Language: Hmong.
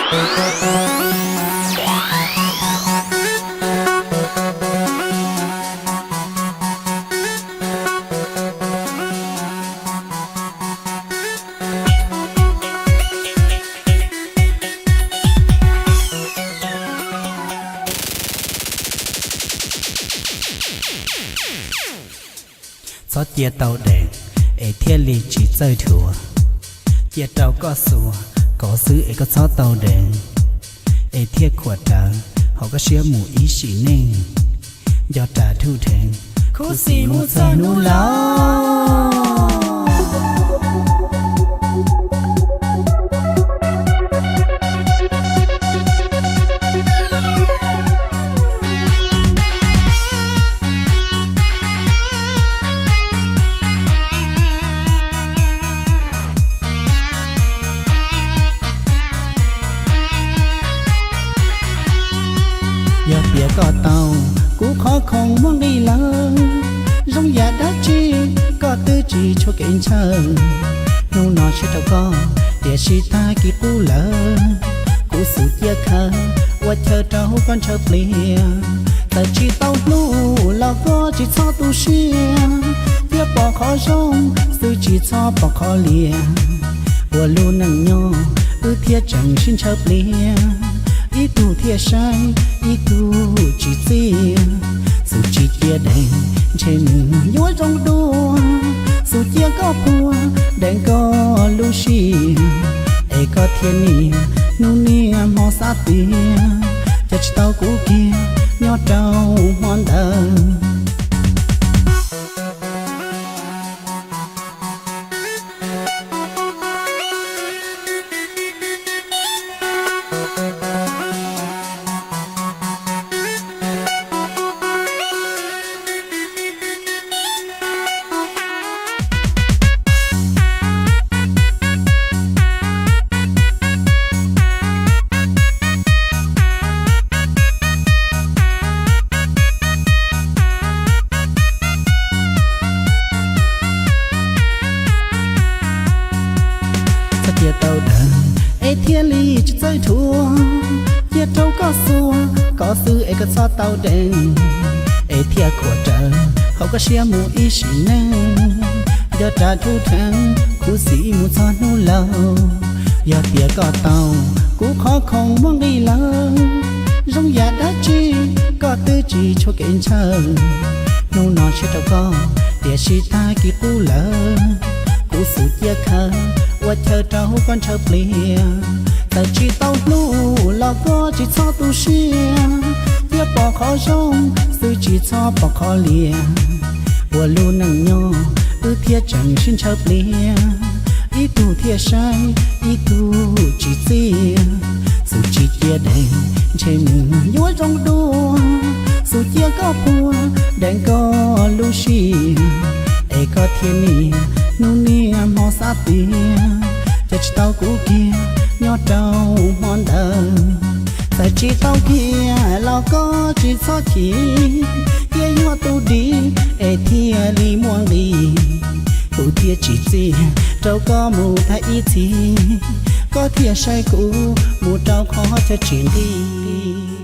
Txhob cia tau deev es thiaj li tsis txawj dhuav. Cia rau koj xuas kov xwb es koj txhob tau deev, es thiaj khuam rawv hauv koj siab mus ib sim neej. Nco ras thuj dheev, khuv xim mus txog hnub laus. Yog tias koj tau kuv qhov khoom muaj nqis lawm, zoo yam dab tsi koj twb tsis tshua kev ntshaw. Hnub no siab rau koj, tiam sis tag kis qub lawm. Kuv xub cia khawv ua chaw rau koj ntshaw pliag. Txawm tsis tau hlub los koj tsis txhob tu siab, thiab pom qhov zoo xwb tsis txhob pom qhov liam. Ua lub neej nyob wb thiaj tseem sib ntshaw pliag, ib tug thiaj saib ib tug tsis txiaj. Xub tsis cia deev ntshe nws yuav zoo dua, xub cia koj puag deev koj lub siab, es koj thiaj niaj hnub niaj hmo xav tias cas tsis tau kuv kiag nyob rau hmo ntawd. Txhob cia tau deev es thiaj li tsis txawj dhuav. Cia rau koj xuas kov xwb es koj txhob tau deev, es thiaj khuam rawv hauv koj siab mus ib sim neej. Nco ras thuj dheev, khuv xim mus txog hnub laus. Yog tias koj tau kuv qhov khoom muaj nqis lawm, zoo yam dab tsi koj twb tsis tshua kev ntshaw. Hnub no siab rau koj, tiam sis tag kis qub lawm. Kuv xub cia khawv ua chaw rau koj ntshaw pliag. Txawm tsis tau hlub los koj tsis txhob tu siab, thiab pom qhov zoo xwb tsis txhob pom qhov liam. Ua lub neej nyob wb thiaj tseem sib ntshaw pliag, ib tug thiaj saib ib tug tsis txiaj. Xub tsis cia deev ntshe nws yuav zoo dua, xub cia koj puag deev koj lub siab, es koj thiaj niaj hnub niaj hmo xav tias cas tsis tau kuv kiag nyob rau hmo ntawd. Txawm tsis tau kiag los koj tsis txhob chim, thiaj yuav tu dim es thiaj li muaj nqis. Kuv thiaj tsis txiaj rau koj mus tag ib txhis, koj thiaj saib kuv mus rau qhov chaw tsis nqis.